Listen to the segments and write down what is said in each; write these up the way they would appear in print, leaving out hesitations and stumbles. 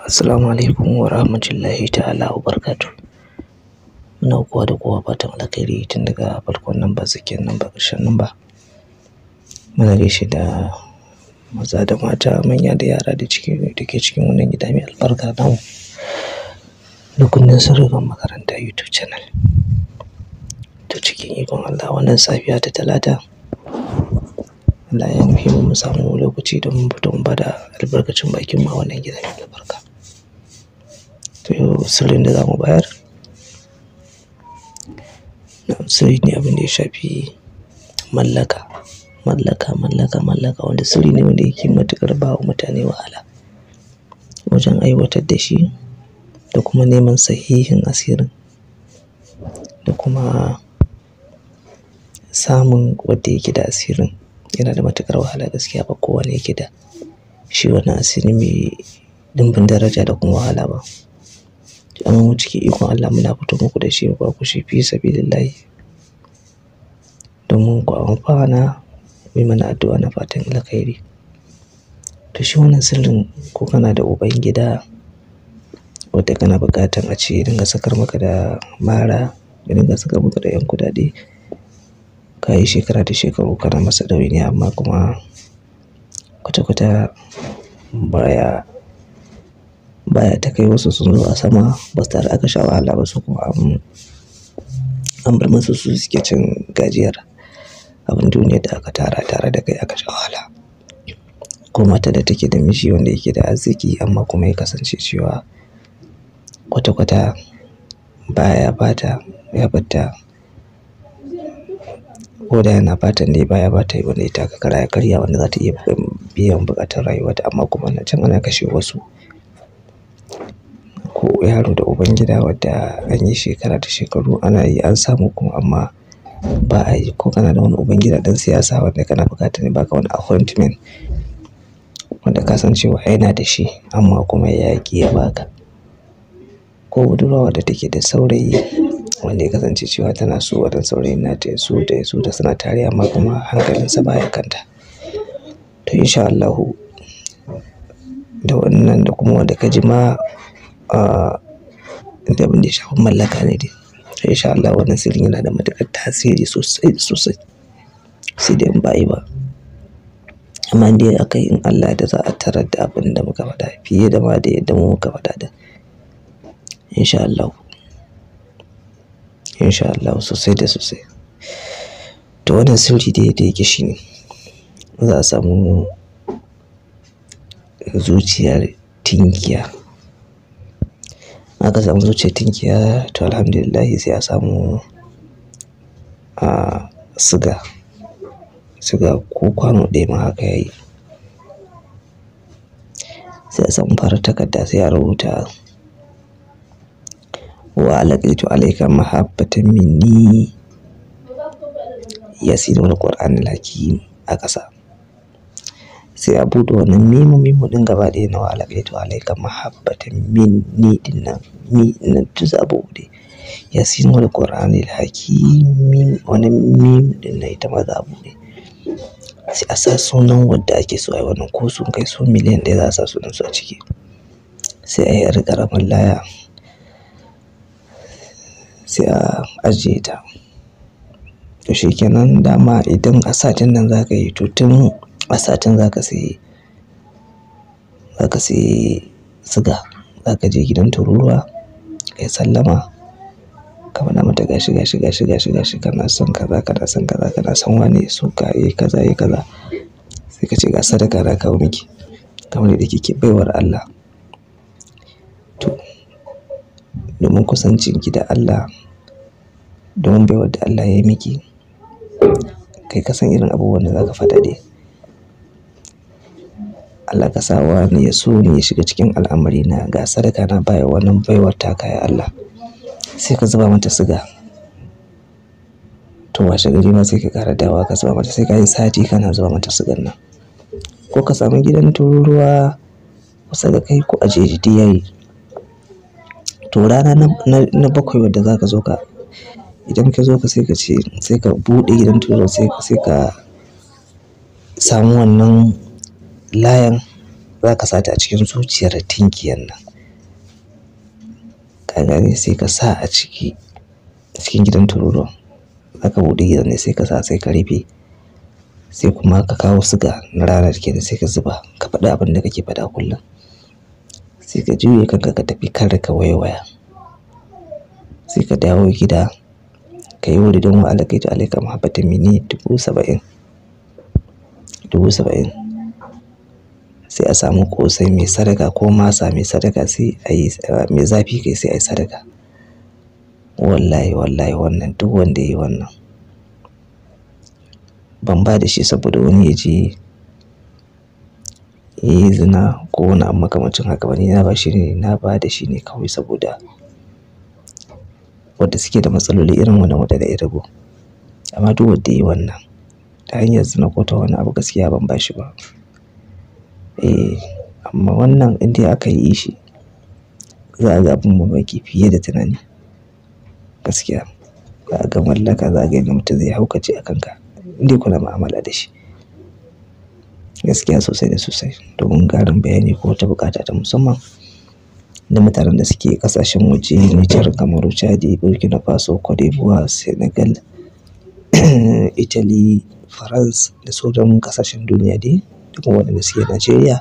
Assalamu alaikum wa rahmatullahi ta'ala wa barakatuh. Muna kowa da kowa fatan alkhairi tun daga farkon namba, tsakiyar namba, ƙarshen namba. Muna gaishe da maza da mata, manya da yara da ke cikin wannan gida mai albarka namu na kundin sirrikan makaranta YouTube channel. To cikin ikon Allah wannan safiya ta Talata, Allah ya nufi mu samu lokaci don mu fito mu bada albarkacin bakin mu a wannan gida mai albarka. To yau sirrin da za mu bayar, sirri ne abin da ya shafi mallaka, mallaka, mallaka, mallaka, wanda sirri ne wanda yake matuƙar ba wa mutane wahala wajen aiwatar da shi da kuma neman sahihin asirin da kuma samun wanda yake da asirin. Yana da matuƙar wahala gaskiya, ba kowane yake da shi wannan asiri mai ɗimbin daraja da kuma wahala ba. Amma mu cikin ikon Allah muna fito muku da shi, ba ku shi fi sabilillahi domin ku amfana, mu yi mana addu'a na fatan alkhairi. To shi wannan sirrin, ko kana da uban gida wadda kana buƙatan a ce ya dinga sakar maka da mara, ya dinga sakar maka da 'yan kuɗaɗe, ka yi shekara da shekaru kana masa ɗawainiya amma kuma kwata-kwata baya ta kai, wasu sun zo a sama ba su tare aka sha wahala ba, su kuma an bar masu su suke cin gajiyar abin duniya da aka tara tare da kai aka sha wahala. Ko mata da take da miji wanda yake da arziki amma kuma ya kasance cewa kwata-kwata baya bata, ya batta, ko da yana bata ne baya bata wanda ya taka kara ya karya wanda za ta iya biyan buƙatar rayuwarta, amma kuma na can ana kashe wasu. Ko yaro da uban gida wadda an yi shekara da shekaru ana yi an samu kuma amma ba a yi. Ko kana da wani uban gida ɗan siyasa wanda kana buƙatar ya baka wani appointment wanda ka san cewa yana da shi amma kuma ya ƙi ya baka. Ko budurwa wadda take da saurayi wanda ya kasance cewa tana so wannan saurayin nata ya so ta, ya so ta, suna tare amma kuma hankalinsa baya kanta. To insha Allahu da wannan da kuma wanda ka ji ma, da abin da ya shafi mallaka ne dai. To insha Allah wannan sirrin yana da matuƙar tasiri sosai sosai, sai dai in ba a yi ba. Amma in dai aka yi, in Allah da za a tarar da abin da muka faɗa fiye da ma da yadda mu muka faɗa da. Insha Allahu. Insha Allahu sosai da sosai. To wannan sirri dai da yake shine za a samu zuciyar tinkiya. Aka samu zuciyar tinkiya, to alhamdulillah sai a samu, siga. Siga ko kwano ɗaya ma haka yayi. Sai a samu farar takarda sai a rubuta wa alaqaitu alayka mahabbatan minni yasin wal qur'anil hakim a ƙasa. Sai a buɗe wannan mimu mimu ɗin gaba ɗaya na wa alaqaitu alayka mahabbatan minni ɗin nan, mi nan duk za a buɗe. Yasin wal qur'anil hakim mim, wannan mim ɗin nan ita ma za a buɗe. Sai a sa sunan wadda ake so a yi wannan, ko sun kai su miliyan ɗaya za a sa sunan su a ciki. Sai a yi ƴar ƙaramar laya, sai a ajiye ta. To shi kenan dama idan a satin nan za ka yi, to tun a satin za ka sayi, za ka sayi siga. Za ka je gidan tururuwa, ka yi sallama, ka faɗa mata gashi, gashi, gashi, gashi, gashi, kana son kaza, kana son kaza, kana son wane, so ka yi kaza, yi kaza. Sai ka ce ga sadaka na kawo miki kamar yadda kike baiwar Allah. To domin kusancinki da Allah, domin baiwar da Allah ya yi miki, kai ka san irin abubuwan da za ka faɗa dai. Allah ka sa wani ya so ni ya shiga cikin al'amari na, ga sadaka na baya wannan baiwar taka ya Allah. Sai ka zuba mata siga. To washe gari ma sai ka ƙara dawowa ka zuba mata, sai ka yi sati kana zuba mata sigan nan. Ko ka samu gidan tururuwa kusa da kai ko a jeji duk yayi. To rana na bakwai wadda za ka zo ka, idan ka zo ka sai ka ce, sai ka buɗe gidan tururuwa, sai ka samu wannan layan za ka sata a cikin zuciyar tinkiyar nan. Ka gane? Sai ka sa a ciki cikin gidan tururuwan. Za ka buɗe gidan ne sai ka sa sai ka rufe. Sai kuma ka kawo siga na ranar kenan sai ka zuba. Ka faɗi abin da kake faɗa kullum. Sai ka juye kanka ka tafi kar ka waiwaya. Sai ka dawo gida ka yi wuridin wa alakaitu alaika mahabbatan minni 70,000. 70,000. Sai a samu ƙosai mai sadaka ko masa mai sadaka sai a yi mai zafi kai sai a yi sadaka. Wallahi wallahi wannan duk wanda ya yi wannan, ban ba da shi saboda wani ya je ya yi zina ko wani abu makamancin haka ba. Ni na ba shi ne, na ba da shi ne kawai saboda wadda suke da matsaloli irin wannan wadda na irgo. Amma duk wanda ya yi wannan ta hanyar zina ko ta wani abu gaskiya ban ba shi ba. Eh, amma wannan in dai aka yi shi za a ga abin mamaki fiye da tunani. Gaskiya za a ga mallaka, za a ga yadda mutum zai haukace a kanka in dai kuna mu'amala da shi. Gaskiya sosai da sosai. Domin ƙarin bayani ko wata buƙata ta musamman da mutanen da suke ƙasashen waje, Nijar, Kamaru, Chadi, Burkina Faso, Cote d'Ivoire, Senegal, Italy, France da sauran ƙasashen duniya dai, da kuma waɗanda suke Najeriya,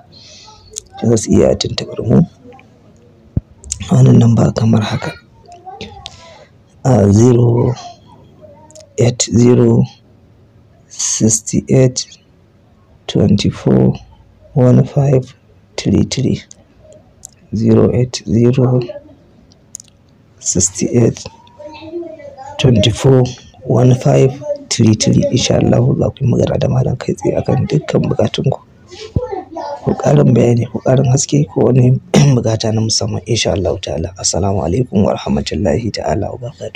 za su iya tuntuɓar mu a wannan namba kamar haka. 080 68 24 15 33. 080 68 24 15 33. Insha Allahu za ku yi magana da malam kai tsaye akan dukkan buƙatunku. Ko ƙarin bayani ko ƙarin haske ko wani buƙata na musamman insha Allahu ta'ala. Assalamu alaikum wa rahmatullahi ta'ala wa barakatuh.